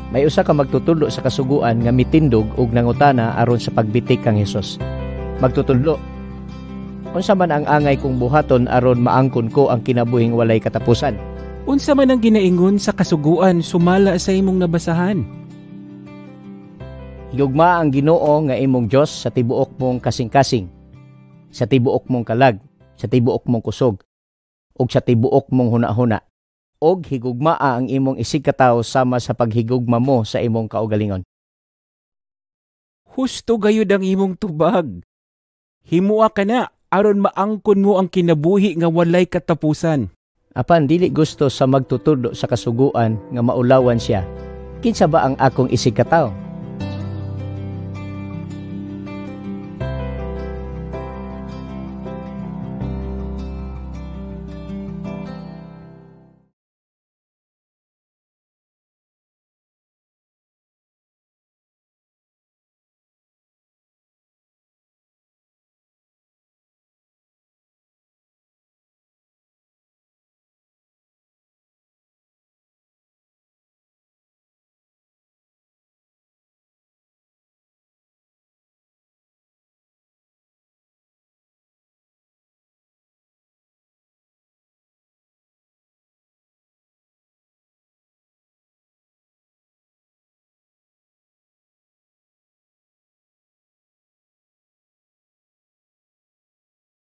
May usa ka magtutudlo sa Kasuguan nga mitindog ug nangutana aron sa pagbitik kang Hesus. "Magtutudlo, unsa man ang angay kong buhaton aron maangkon ko ang kinabuhing walay katapusan?" "Unsa man ang ginaingon sa Kasuguan sumala sa imong nabasahan?" "Higugmaa ang Ginoo nga imong Dios sa tibuok mong kasing-kasing, sa tibuok mong kalag, sa tibuok mong kusog, ug sa tibuok mong hunahuna. Og higugmaa ang imong isigkatawo sama sa paghigugma mo sa imong kaugalingon." "Husto gayud ang imong tubag. Himoa kana aron maangkon mo ang kinabuhi nga walay katapusan." Apan dili gusto sa magtutudlo sa Kasuguan nga maulawan siya. "Kinsa ba ang akong isigkatawo?"